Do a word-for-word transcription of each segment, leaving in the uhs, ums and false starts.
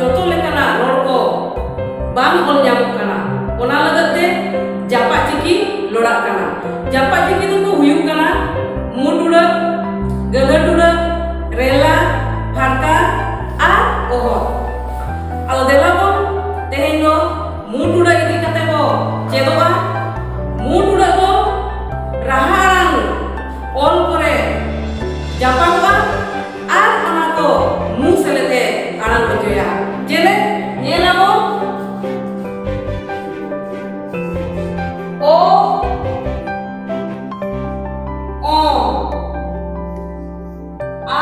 ᱡᱚᱛᱚ ᱞᱮᱠᱟᱱᱟᱜ ᱨᱚᱲ ᱠᱚ ᱵᱟᱝ ᱚᱞ ᱧᱟᱢᱚᱜ ᱠᱟᱱᱟ᱾ ᱚᱱᱟ ᱞᱟᱹᱜᱤᱫ ᱛᱮ ᱡᱟᱯᱟᱜ ᱪᱤᱠᱤ ᱞᱚᱲᱟᱜ ᱠᱟᱱᱟ᱾ ᱡᱟᱯᱟᱜ ᱪᱤᱠᱤ ᱫᱚᱠᱚ ᱦᱩᱭᱩᱜ ᱠᱟᱱᱟ ᱢᱩ ᱴᱩᱰᱟᱹᱜ, ᱜᱟᱹᱫᱷᱟᱹ ᱴᱩᱰᱟᱹᱜ, ᱨᱮᱞᱟ, ᱯᱷᱟᱨᱠᱟ ᱟᱨ ᱚᱦᱚᱫ᱾ ᱟᱫᱚ ᱫᱮᱞᱟ ᱵᱚᱱ ᱛᱮᱦᱮᱧ ᱫᱚ ᱢᱩ ᱴᱩᱰᱟᱹᱜ ᱤᱫᱤ ᱠᱟᱛᱮ ᱵᱚ ᱪᱮᱫᱚᱜᱼᱟ᱾ ᱢᱩ ᱴᱩᱰᱟᱹᱜ ᱫᱚ ᱨᱟᱦᱟ ᱟᱲᱟᱝ ᱚᱞ ᱠᱚᱨᱮ ᱡᱟᱯᱟᱜᱚᱜᱼᱟ ᱟᱨ ᱚᱱᱟ ᱫᱚ ᱢᱩ ᱥᱮᱞᱮᱫ ᱮ ᱟᱲᱟᱝ ᱦᱚᱪᱚᱭᱟ᱾ ᱡᱮᱞᱮᱠ ᱧᱮᱞ ᱟᱵᱚᱱ ᱚ, ᱚ, ᱟ,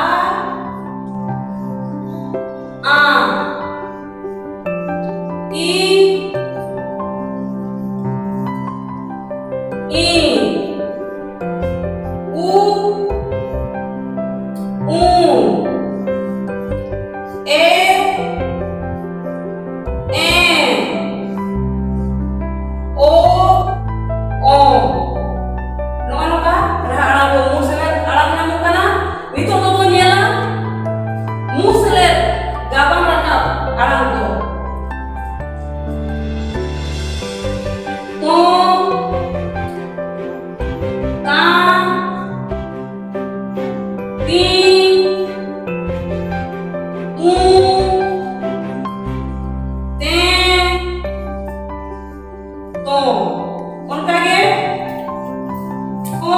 ᱟ, ᱤ, ᱤ, ᱩ, ᱩ, ᱮ, ᱮ, ᱳ, ᱳ᱾ ᱱᱚᱜᱼᱚ ᱱᱚᱝᱠᱟ ᱨᱟᱦᱟ ᱟᱲᱟᱝ ᱠᱚ ᱢᱩ ᱥᱮᱞᱮᱫ ᱟᱲᱟᱝ ᱧᱟᱢᱚᱜ ᱠᱟᱱᱟ᱾ ᱱᱤᱛᱚᱜ ᱫᱚᱵᱚᱱ ᱧᱮᱞᱟ ᱢᱩ ᱥᱮᱞᱮᱫ ᱜᱟᱵᱟᱱ ᱨᱟᱠᱟᱵ ᱟᱲᱟᱝ ᱠᱚ᱾ ᱛᱚ, ᱛᱟ, ᱛᱤ, ᱛᱩ, ᱛᱮ, ᱛᱚ᱾ ᱚᱱᱠᱟ ᱜᱮ ᱠᱚ,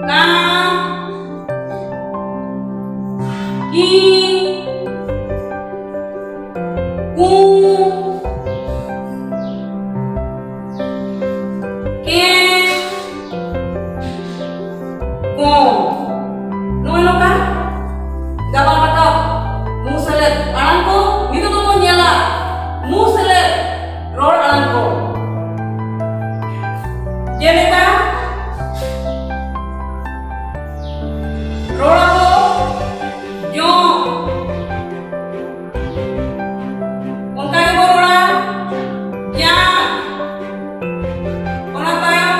ᱠᱟ, ᱠᱤ, ᱠᱩ, ᱠᱮ, ᱠᱚ᱾ ᱱᱚᱜᱼᱚᱭ ᱱᱚᱝᱠᱟ ᱜᱟᱵᱟᱱ ᱨᱟᱠᱟᱵ ᱢᱩ ᱥᱮᱞᱮᱫ ᱟᱲᱟᱝ ᱠᱚ᱾ ᱱᱤᱛᱚᱜ ᱫᱚᱵᱚᱱ ᱧᱮᱞᱟ ᱢᱩ ᱥᱮᱞᱮᱫ ᱨᱚᱲ ᱟᱲᱟᱝ ᱠᱚ᱾ ᱡᱮᱞᱮᱠᱟ, ᱨᱚᱲ ᱟᱵᱚ ᱡᱚᱢ, ᱚᱱᱠᱟ ᱜᱮᱵᱚ ᱨᱚᱲᱟ ᱡᱟᱢ᱾ ᱚᱱᱟ ᱛᱟᱭᱚᱢ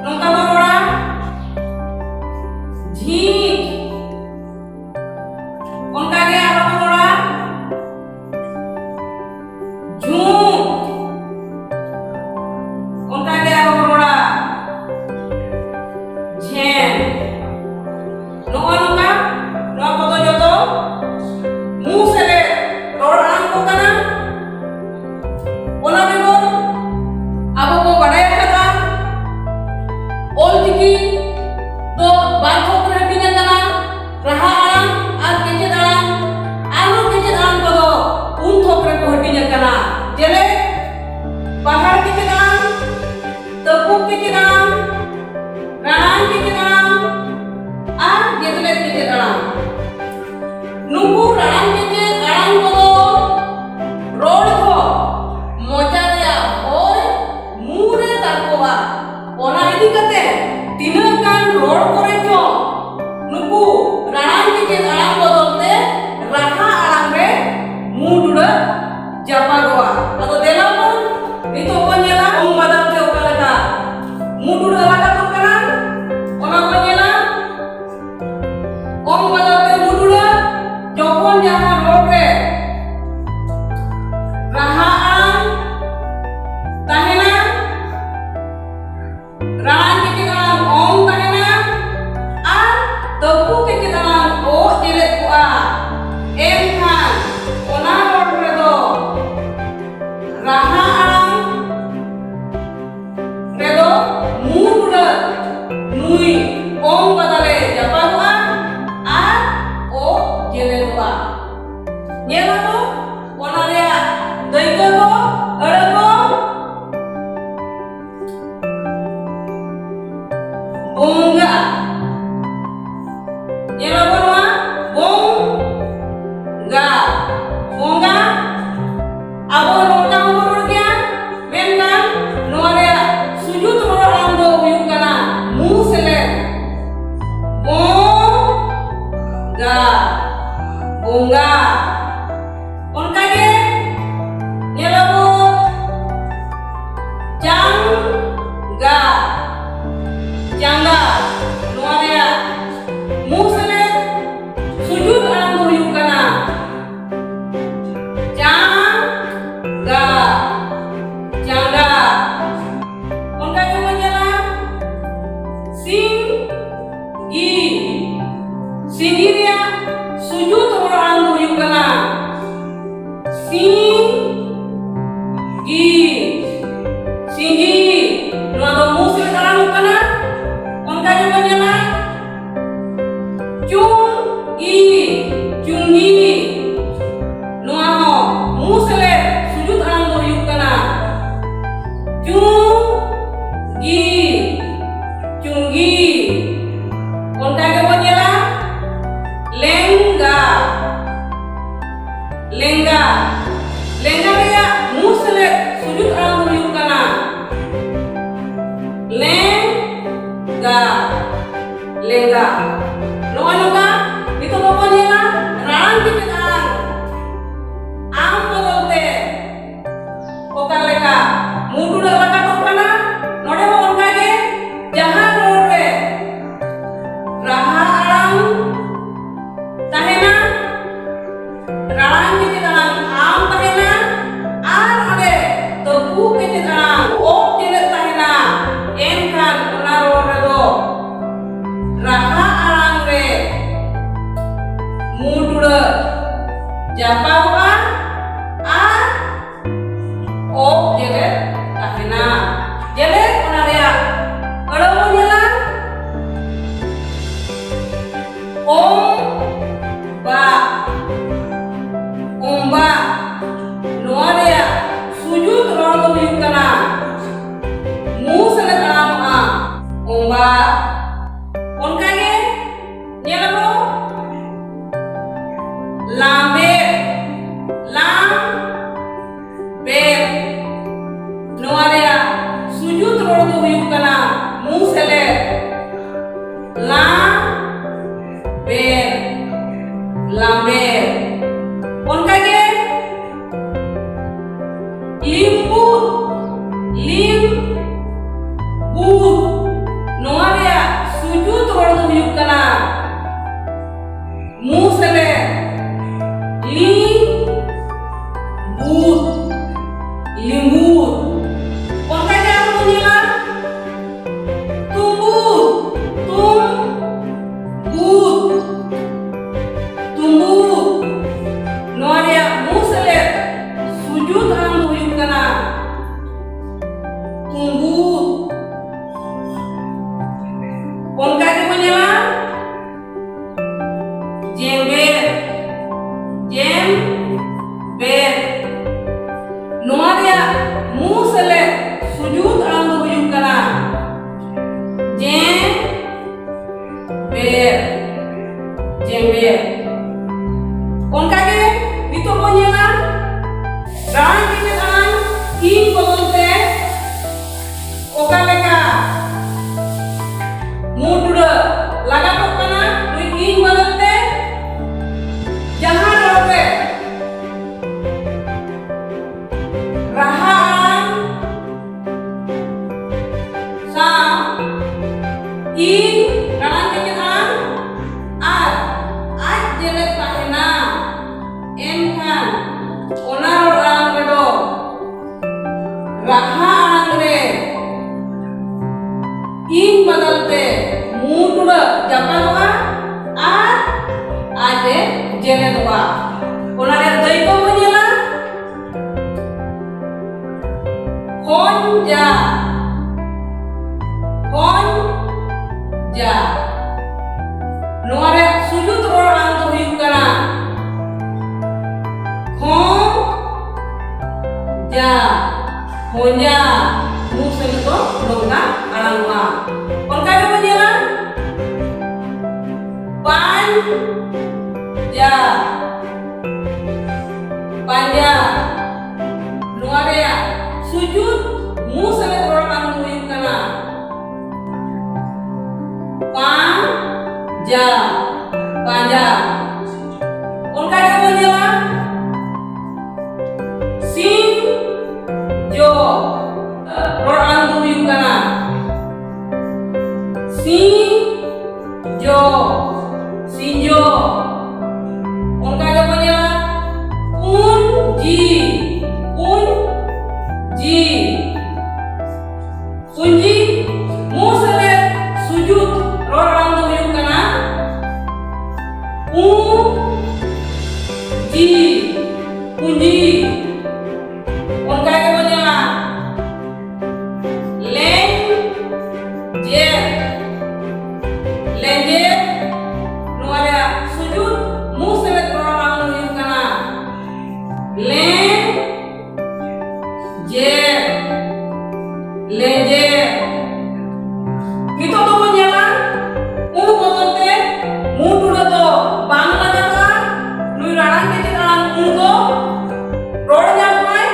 ᱱᱚᱝᱠᱟ ᱵᱚ ᱨᱚᱲᱟ ᱡᱷᱤᱡ᱾ ᱡᱮᱞᱮ, ᱯᱟᱦᱟᱲ ᱠᱮᱪᱮᱫ ᱟᱲᱟᱝ, ᱛᱟᱹᱯᱩᱜ ᱠᱮᱪᱮᱫ ᱟᱲᱟᱝ, ᱨᱟᱲᱟᱝ ᱠᱮᱪᱮᱫ ᱟᱲᱟᱝ ᱟᱨ ᱡᱮᱛᱞᱮᱫ ᱠᱮᱪᱮᱫ ᱟᱲᱟᱝ᱾ ᱱᱩᱠᱩ ᱨᱟᱲᱟᱝ ᱠᱮᱪᱮᱫ ᱟᱲᱟᱝ ᱠᱚᱫᱚ ᱨᱚᱲ ᱡᱚᱦᱚᱜ ᱢᱚᱪᱟ ᱨᱮᱭᱟᱜ ᱦᱚᱭ ᱢᱩ ᱨᱮ ᱛᱟᱨᱠᱚᱜᱼᱟ᱾ ᱚᱱᱟ ᱤᱫᱤ ᱠᱟᱛᱮ ᱛᱤᱱᱟᱹᱜ ᱜᱟᱱ ᱨᱚᱲ ᱠᱚᱨᱮ ᱪᱚ ᱱᱩᱠᱩ ᱨᱟᱲᱟᱝ ᱠᱮᱪᱮᱫ ᱟᱲᱟᱝ ᱵᱚᱫᱚᱞ ᱛᱮ ᱨᱟᱦᱟ ᱟᱲᱟᱝ ᱨᱮ ᱢᱩ ᱰᱩᱲᱟᱹ ᱡᱟᱯᱟᱜᱚᱜᱼᱟ᱾ ᱟᱫᱚ ᱫᱮᱞᱟ ᱵᱚᱱ ᱱᱤᱛᱚᱜ ᱵᱚᱱ ᱧᱮᱞᱟ ᱚᱝ ᱵᱟᱫᱟᱞ ᱛᱮ ᱚᱠᱟ ᱞᱮᱠᱟ ᱢᱩ ᱰᱩᱲᱟᱹ ᱨᱟᱠᱟᱵᱚᱜ ᱠᱟᱱᱟ, ᱚᱱᱟ ᱵᱚᱱ ᱧᱮᱞᱟ᱾ ᱚᱝ ᱵᱟᱫᱟᱞ ᱛᱮ ᱢᱩ ᱰᱩᱲᱟᱹ ᱡᱚᱠᱷᱚᱱ ᱡᱟᱦᱟᱸ ᱨᱚᱲ ᱨᱮ ᱨᱟᱦᱟ ᱟᱲᱟᱝ ᱛᱟᱦᱮᱱᱟ, ᱨᱟᱲᱟᱝ ᱠᱮᱪᱮᱫ ᱟᱲᱟᱝ ᱚᱝ ᱛᱟᱦᱮᱱᱟ ᱟᱨ ᱛᱟᱹᱯᱩ ᱠᱮᱪᱮᱫ ᱟᱲᱟᱝ ᱚᱜ ᱡᱮᱨᱮᱫ ᱠᱚᱜᱼᱟ, ᱮᱱᱠᱷᱟᱱ ᱚᱱᱟ ᱨᱚᱲ ᱨᱮᱫᱚ ᱨᱟᱦᱟ ᱟᱲᱟᱝ ᱨᱮᱫᱚ ᱢᱩ ᱰᱩᱲᱟᱹ ᱱᱩᱭ ᱚᱝ ᱵᱟᱫᱟᱞᱮ ᱡᱟᱯᱟᱜᱚᱜᱼᱟ ᱟᱨ ᱚᱜ ᱡᱮᱨᱮᱫᱚᱜᱼᱟ᱾ ᱧᱮᱞ ᱟᱵᱚ ᱚᱱᱟ ᱨᱮᱭᱟᱜ ᱫᱟᱹᱭᱠᱟᱹ ᱠᱚ, ᱟᱹᱲᱟᱹ ᱠᱚ᱾ ᱵᱚᱸᱜᱟ᱾ ᱧᱮᱞ ᱟᱵᱚ ᱱᱚᱣᱟ ᱵᱚᱝᱜᱟ, ᱵᱚᱸᱜᱟ᱾ ᱟᱵᱚ ᱱᱚᱝᱠᱟ ᱦᱚᱸᱵᱚᱱ ᱨᱚᱲ ᱜᱮᱭᱟ, ᱢᱮᱱᱠᱷᱟᱱ ᱱᱚᱣᱟ ᱨᱮᱭᱟᱜ ᱥᱩᱡᱩᱛ ᱨᱚᱲ ᱟᱲᱟᱝ ᱫᱚ ᱦᱩᱭᱩᱜ ᱠᱟᱱᱟ ᱢᱩ ᱥᱮᱞᱮᱫ, ᱵᱚᱸᱜᱟ, ᱵᱚᱸᱜᱟ᱾ ᱚᱱᱠᱟᱜᱮ ᱧᱮᱞ ᱟᱵᱚ ᱪᱟᱸᱜᱟ, ᱪᱟᱸᱜᱟ᱾ ᱪᱩᱝᱜᱤ᱾ ᱚᱱᱠᱟ ᱜᱮᱵᱚᱱ ᱧᱮᱞᱟ ᱞᱮᱝᱜᱟ, ᱞᱮᱝᱜᱟ᱾ ᱞᱮᱝᱜᱟ ᱨᱮᱭᱟᱜ ᱢᱩ ᱥᱮᱞᱮᱫ ᱥᱩᱡᱩᱛ ᱟᱲᱟᱝ ᱫᱚ ᱦᱩᱭᱩᱜ ᱠᱟᱱᱟ ᱞᱮᱝᱜᱟ, ᱞᱮᱝᱜᱟ᱾ ᱱᱚᱜᱼᱚᱭ ᱱᱚᱝᱠᱟ ᱱᱤᱛᱚᱜ ᱫᱚᱵᱚᱱ ᱧᱮᱞᱟ ᱨᱟᱲᱟᱝ ᱠᱮᱪᱮᱫ ᱟᱲᱟᱝ ᱟᱢ ᱵᱚᱫᱚᱞ ᱛᱮ ᱚᱠᱟ ᱞᱮᱠᱟ ᱢᱩ ᱴᱩᱰᱟᱹᱜ ᱨᱟᱠᱟᱵᱚᱜ ᱠᱟᱱᱟ, ᱱᱚᱰᱮ ᱦᱚᱸ ᱚᱱᱠᱟ ᱜᱮ ᱡᱟᱦᱟᱸ ᱨᱚᱲ ᱨᱮ ᱨᱟᱦᱟ ᱟᱲᱟᱝ ᱛᱟᱦᱮᱱᱟ, ᱨᱟᱲᱟᱝ ᱠᱮᱪᱮᱫ ᱟᱲᱟᱝ ᱟᱢ ᱛᱟᱦᱮᱱᱟ ᱟᱨ ᱚᱸᱰᱮ ᱛᱟᱹᱯᱩᱜ ᱠᱮᱪᱮᱫ ᱟᱲᱟᱝ ᱚᱯ ᱪᱮᱞᱮᱫ ᱛᱟᱦᱮᱱᱟ, ᱮᱱᱠᱷᱟᱱ ᱚᱱᱟ ᱨᱚᱲ ᱨᱮᱫᱚ ᱨᱟᱦᱟ ᱟᱲᱟᱝ ᱨᱮ ᱢᱩ ᱴᱩᱰᱟᱹᱜ ᱡᱟᱯᱟᱜᱚᱜᱼᱟ ᱟᱨ ᱚᱯ ᱡᱮᱞᱮᱫ ᱛᱟᱦᱮᱱᱟ᱾ ᱡᱮᱞᱮᱫ ᱚᱱᱟ ᱨᱮᱭᱟᱜ ᱟᱹᱲᱟᱹ ᱵᱚᱱ ᱧᱮᱞᱟ᱾ ᱚᱢ ᱵᱟ, ᱚᱢᱵᱟ᱾ ᱱᱚᱣᱟ ᱨᱮᱭᱟᱜ ᱥᱩᱡᱩᱛ ᱨᱚᱲ ᱫᱚ ᱦᱩᱭᱩᱜ ᱠᱟᱱᱟ ᱢᱩ ᱥᱮᱞᱮᱫ ᱟᱲᱟᱝᱚᱜᱼᱟ, ᱚᱢᱵᱟ᱾ ᱚᱱᱠᱟᱜᱮ ᱧᱮᱞᱟᱵᱚ ᱞᱟᱢᱵᱮᱫ, ᱞᱟᱢ ᱵᱮᱫ᱾ ᱱᱚᱣᱟ ᱨᱮᱭᱟᱜ ᱥᱩᱡᱩᱛ ᱨᱚᱲ ᱫᱚ ᱦᱩᱭᱩᱜ ᱠᱟᱱᱟ ᱢᱩ ᱥᱮᱞᱮᱫ ᱞᱟ ᱵᱮᱫ, ᱞᱟᱢᱵᱮᱫ᱾ ᱚᱱᱠᱟᱜᱮ ᱞᱤᱢᱵᱩᱫ, ᱞᱤᱢᱵᱩᱫ᱾ ᱱᱚᱣᱟ ᱨᱮᱭᱟᱜ ᱥᱩᱡᱩᱛ ᱨᱚᱲ ᱫᱚ ᱦᱩᱭᱩᱜ ᱠᱟᱱᱟ ᱢᱩ ᱥᱮᱞᱮᱫ ᱞᱤ ᱵᱩᱫ, ᱞᱤᱢᱵᱩᱫ᱾ ᱚᱱᱠᱟ ᱜᱮ ᱟᱨᱦᱚᱸ ᱵᱚᱱ ᱧᱮᱞᱟ ᱛᱩᱢᱵᱩᱫ, ᱛᱩᱢᱵᱩᱫ, ᱛᱩᱢᱵᱩᱫ᱾ ᱱᱚᱣᱟ ᱨᱮᱭᱟᱜ ᱢᱩ ᱥᱮᱞᱮᱫ ᱥᱩᱡᱩᱛ ᱟᱲᱟᱝ ᱫᱚ ᱦᱩᱭᱩᱜ ᱠᱟᱱᱟ ᱛᱩᱢᱵᱩᱫ᱾ ᱚᱱᱠᱟ ᱜᱮᱵᱚᱱ ᱧᱮᱞᱟ ᱡᱮᱢᱵᱮᱨ, ᱤᱧ ᱟᱲᱟᱝ ᱠᱮᱪᱮᱫ ᱟᱲᱟᱝ ᱟᱨ ᱟᱡ ᱡᱮᱞᱮᱫ ᱛᱟᱦᱮᱱᱟ, ᱮᱱᱠᱷᱟᱱ ᱚᱱᱟ ᱨᱚᱲ ᱟᱲᱟᱝ ᱨᱮᱫᱚ ᱨᱟᱦᱟ ᱟᱲᱟᱝ ᱨᱮ ᱤᱧ ᱵᱟᱫᱟᱞ ᱛᱮ ᱢᱩ ᱴᱩᱰᱟᱹᱜ ᱡᱟᱯᱟᱜᱚᱜᱼᱟ ᱟᱨ ᱟᱡ ᱮ ᱡᱮᱞᱮᱫᱚᱜᱼᱟ᱾ ᱚᱱᱟ ᱨᱮᱭᱟᱜ ᱫᱟᱹᱭᱠᱟᱹ ᱵᱚᱱ ᱧᱮᱞᱟ᱾ ᱠᱷᱚᱧᱡᱟ, ᱠᱷᱚᱧᱡᱟ᱾ ᱱᱚᱣᱟ ᱨᱮᱭᱟᱜ ᱥᱩᱡᱩᱛ ᱨᱚᱲ ᱟᱲᱟᱝ ᱫᱚ ᱦᱩᱭᱩᱜ ᱠᱟᱱᱟ ᱠᱷᱚᱧᱡᱟ, ᱠᱷᱚᱧᱡᱟ᱾ ᱢᱩ ᱥᱮᱞᱮᱫ ᱫᱚ ᱱᱚᱝᱠᱟ ᱟᱲᱟᱝᱚᱜᱼᱟ᱾ ᱚᱱᱠᱟ ᱜᱮᱵᱚᱱ ᱧᱮᱞᱟ ᱯᱟᱧᱡᱟ, ᱯᱟᱧᱡᱟ᱾ ᱱᱚᱣᱟ ᱨᱮᱭᱟᱜ ᱥᱩᱡᱩᱛ ᱢᱩ ᱥᱮᱞᱮᱫ ᱨᱚᱲ ᱟᱲᱟᱝ ᱫᱚ ᱦᱩᱭᱩᱜ ᱠᱟᱱᱟ ᱯᱟᱧᱡᱟ, ᱯᱟᱧᱡᱟ᱾ ᱚᱱᱠᱟ ᱜᱮᱵᱚᱱ ᱧᱮᱞᱟ ᱥᱤᱧ ᱡᱚ, ᱨᱚᱲ ᱟᱲᱟᱝ ᱫᱚ ᱦᱩᱭᱩᱜ ᱠᱟᱱᱟ ᱥᱤᱧ ᱡᱚ, ᱥᱤᱧᱡᱚ᱾ ᱚᱱᱠᱟ ᱜᱮᱵᱚᱱ ᱧᱮᱞᱟ ᱯᱩᱸᱡᱤ, ᱯᱩᱸᱡᱤ, ᱯᱩᱸᱡᱤ᱾ ᱢᱩ ᱥᱮᱞᱮᱫ ᱥᱩᱡᱩᱛ ᱨᱚᱲ ᱟᱲᱟᱝ ᱫᱚ ᱦᱩᱭᱩᱜ ᱠᱟᱱᱟ ᱯᱩᱸᱡᱤ, ᱯᱩᱸᱡᱤ᱾ ᱚᱱᱠᱟ ᱜᱮᱵᱚᱱ ᱧᱮᱞᱟ ᱞᱮᱸᱡᱮᱫ, ᱞᱮᱸᱡᱮᱫ᱾ ᱱᱚᱣᱟ ᱨᱮᱭᱟᱜ ᱥᱩᱡᱩᱛ ᱢᱩ ᱥᱮᱞᱮᱫ ᱨᱚᱲ ᱟᱲᱟᱝ ᱫᱚ ᱦᱩᱭᱩᱜ ᱠᱟᱱᱟ ᱞᱮᱸᱡᱮᱫ, ᱞᱮᱸᱡᱮᱫ᱾ ᱱᱤᱛᱚᱜ ᱫᱚᱵᱚᱱ ᱧᱮᱞᱟ ᱩ ᱵᱚᱫᱚᱞ ᱛᱮ ᱢᱩ ᱴᱩᱰᱟᱹᱜ ᱫᱚ ᱵᱟᱝ ᱞᱟᱜᱟᱜᱼᱟ᱾ ᱱᱩᱭ ᱨᱟᱲᱟᱝ ᱠᱮᱪᱮᱫ ᱟᱲᱟᱝ ᱩ ᱫᱚ ᱨᱚᱲ ᱧᱟᱢᱚᱜᱼᱟᱭ᱾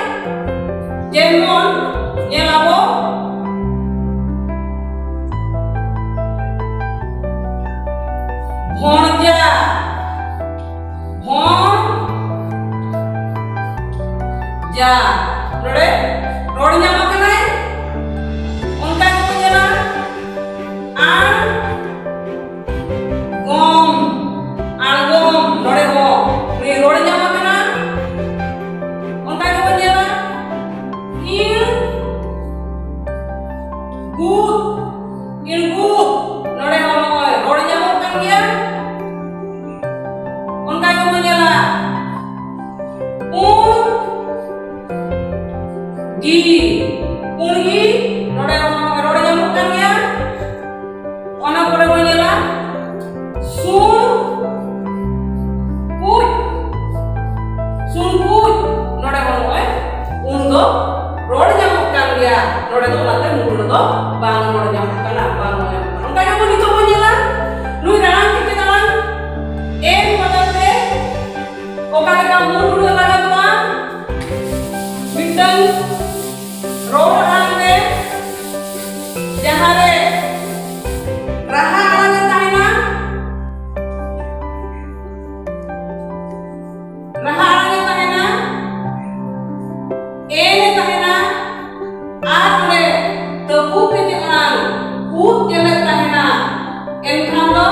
ᱡᱮᱢᱚᱱ ᱧᱮᱞᱟᱵᱚ ᱵᱷᱚᱸᱡᱟ, ᱵᱷᱚᱸᱡᱟ᱾ ᱱᱚᱰᱮ ᱨᱚᱲ ᱧᱟᱢ ᱟᱠᱟᱱᱟᱭ᱾ ᱚᱱᱠᱟ ᱜᱮᱵᱚᱱ ᱧᱮᱞᱟ ᱟᱬ ᱤᱲᱜᱩᱫ, ᱱᱚᱰᱮ ᱦᱚᱸ ᱱᱚᱜᱼᱚᱭ ᱨᱚᱲ ᱧᱟᱢᱚᱜ ᱠᱟᱱ ᱜᱮᱭᱟ᱾ ᱚᱱᱠᱟ ᱜᱮᱵᱚᱱ ᱧᱮᱞᱟ, ᱯᱩᱸᱰ ᱜᱤ, ᱯᱩᱸᱰ ᱜᱤ, ᱱᱚᱰᱮ ᱦᱚᱸ ᱱᱚᱜᱼᱚᱭ ᱨᱚᱲ ᱧᱟᱢᱚᱜ ᱠᱟᱱ ᱜᱮᱭᱟ᱾ ᱚᱱᱟ ᱯᱚᱨᱮ ᱵᱚᱱ ᱧᱮᱞᱟ, ᱥᱩᱱ ᱠᱩᱡ, ᱥᱩᱱ ᱠᱩᱡ, ᱱᱚᱰᱮ ᱦᱚᱸ ᱱᱚᱜᱼᱚᱭ ᱩᱱ ᱫᱚ ᱨᱚᱲ ᱧᱟᱢᱚᱜ ᱠᱟᱱ ᱜᱮᱭᱟ᱾ ᱱᱚᱰᱮ ᱫᱚ ᱚᱱᱟᱛᱮ ᱢᱩᱸᱰ ᱨᱮᱫᱚ ᱵᱟᱝ ᱨᱚᱲ ᱧᱟᱢᱚᱜ ᱠᱟᱱᱟ, ᱵᱟᱝ ᱨᱚᱲ ᱧᱟᱢᱚᱜ ᱠᱟᱱᱟ᱾ ᱚᱱᱠᱟ ᱜᱮᱵᱚᱱ ᱱᱤᱛᱚᱜ ᱵᱚᱱ ᱧᱮᱞᱟ, ᱱᱩᱭ ᱨᱟᱲᱟᱝ ᱛᱤᱠᱤ ᱛᱟᱲᱟᱝ ᱮᱱ ᱵᱚᱫᱚᱞ ᱛᱮ ᱚᱠᱟ ᱞᱮᱠᱟ ᱢᱩᱸᱰ ᱩᱰᱟᱹᱜ ᱞᱟᱜᱟᱣᱚᱜᱼᱟ? ᱢᱤᱫᱴᱟᱝ ᱨᱚᱲ ᱟᱲᱟᱝ ᱨᱮ ᱡᱟᱦᱟᱸ ᱨᱮ ᱨᱟᱦᱟ ᱟᱲᱟᱝ ᱮ ᱛᱟᱦᱮᱱᱟ, ᱨᱟᱦᱟ ᱟᱲᱟᱝ ᱮ ᱛᱟᱦᱮᱱᱟ, ᱮᱱ ᱮ ᱛᱟᱦᱮᱱᱟ, ᱟᱨ ᱚᱸᱰᱮ ᱛᱟᱹᱯᱩ ᱠᱮᱪᱮᱫ ᱟᱲᱟᱝ ᱩᱫ ᱡᱮᱞᱮᱫ ᱛᱟᱦᱮᱱᱟ, ᱮᱱᱠᱷᱟᱱ ᱫᱚ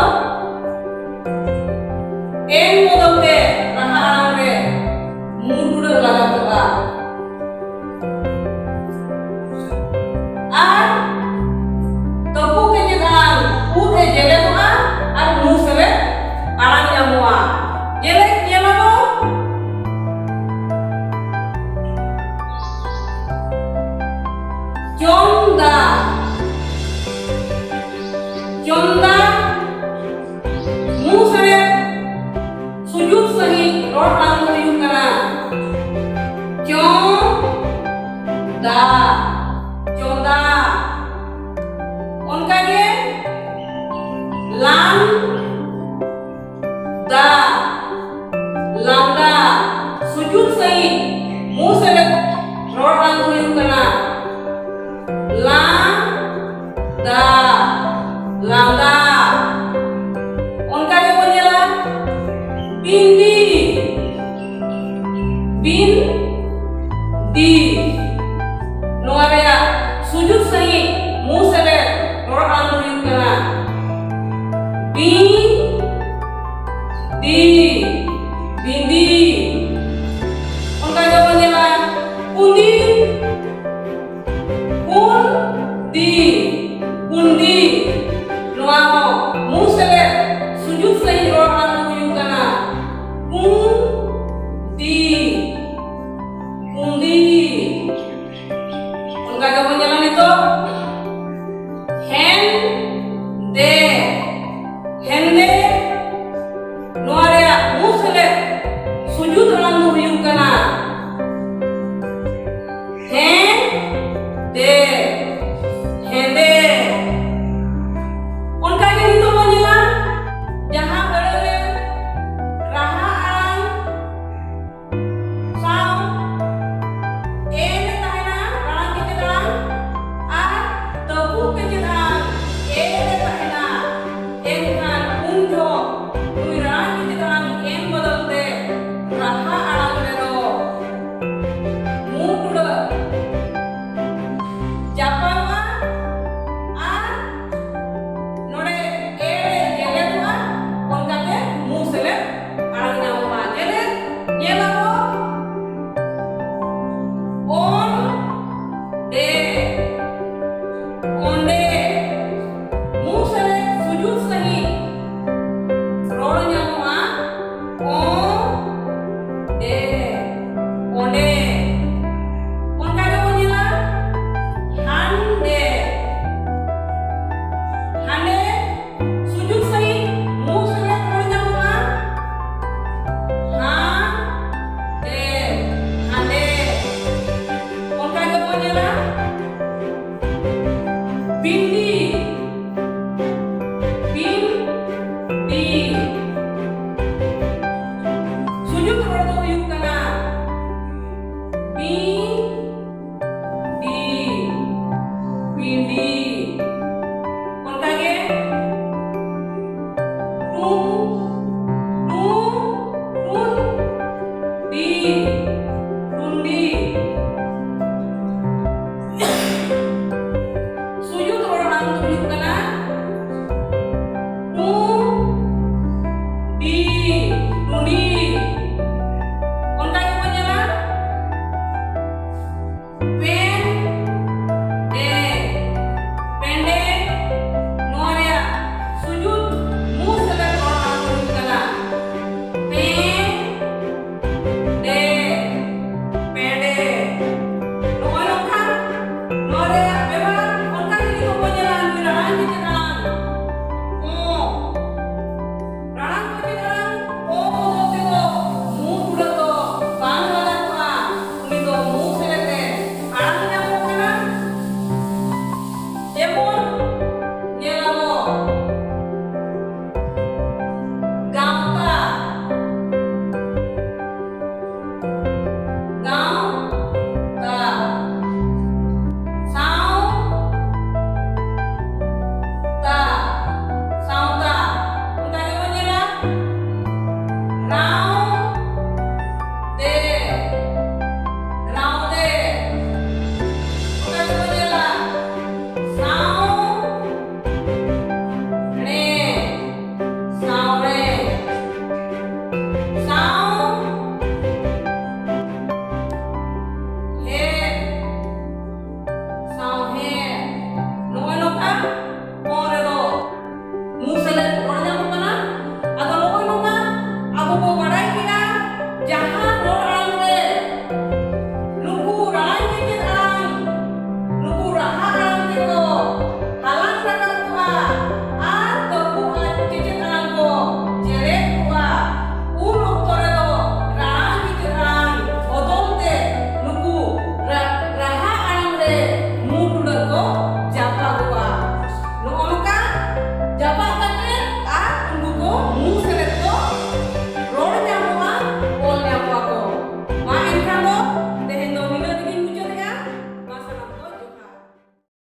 ᱮᱱ ᱵᱚᱫᱚᱞ ᱛᱮ ᱨᱟᱦᱟ ᱟᱲᱟᱝ ᱨᱮ ᱢᱩᱸᱰ ᱩᱰᱟᱹᱜ ᱞᱟᱜᱟᱛᱚᱜᱼᱟ᱾ ᱟᱨ ᱛᱟᱹᱯᱩ ᱠᱮᱪᱮᱫ ᱟᱲᱟᱝ ᱩᱫ ᱮ ᱡᱮᱞᱮᱫᱚᱜᱼᱟ ᱟᱨ ᱢᱩ ᱥᱮᱞᱮᱫ ᱟᱲᱟᱝ ᱧᱟᱢᱚᱜᱼᱟ᱾ ᱡᱮᱞᱮᱠ ᱧᱮᱞᱟᱵᱚᱱ, ᱪᱚᱱᱫᱟ, ᱪᱚᱱᱫᱟ, ᱢᱩ ᱥᱮᱞᱮᱫ ᱥᱩᱡᱩᱛ ᱥᱟᱺᱦᱤᱡ ᱨᱚᱲ ᱟᱲᱟᱝ ᱫᱚ ᱦᱩᱭᱩᱜ ᱠᱟᱱᱟ ᱪᱚᱸᱫᱟ, ᱪᱚᱸᱫᱟ᱾ ᱚᱱᱠᱟᱜᱮ ᱞᱟᱱ ᱫᱟ, ᱞᱟᱸᱫᱟ᱾ ᱥᱩᱡᱩᱛ ᱥᱟᱺᱦᱤᱡ ᱢᱩ ᱥᱮᱞᱮᱫ ᱨᱚᱲ ᱟᱲᱟᱝ ᱫᱚ ᱦᱩᱭᱩᱜ ᱠᱟᱱᱟ ᱞᱟᱱ ᱫᱟ, ᱞᱟᱸᱫᱟ᱾ ᱚᱱᱠᱟ ᱜᱮᱵᱚᱱ ᱧᱮᱞᱟ ᱵᱤᱱᱫᱤ, ᱵᱤᱱᱫᱤ᱾ ᱱᱚᱣᱟ ᱨᱮᱭᱟᱜ ᱥᱩᱡᱩᱛ ᱥᱟᱺᱦᱤᱡ ᱢᱩ ᱥᱮᱞᱮᱫ ᱨᱚᱲ ᱟᱲᱟᱝ ᱫᱚ ᱦᱩᱭᱩᱜ ᱠᱟᱱᱟ ᱵᱤᱱᱫᱤ, ᱵᱤᱱᱫᱤ᱾ ᱚᱱᱠᱟ ᱜᱮᱵᱚᱱ ᱧᱮᱞᱟ ᱠᱩᱸᱫᱤ, ᱠᱩᱸᱫᱤ᱾ ᱚᱱᱠᱟᱜᱮ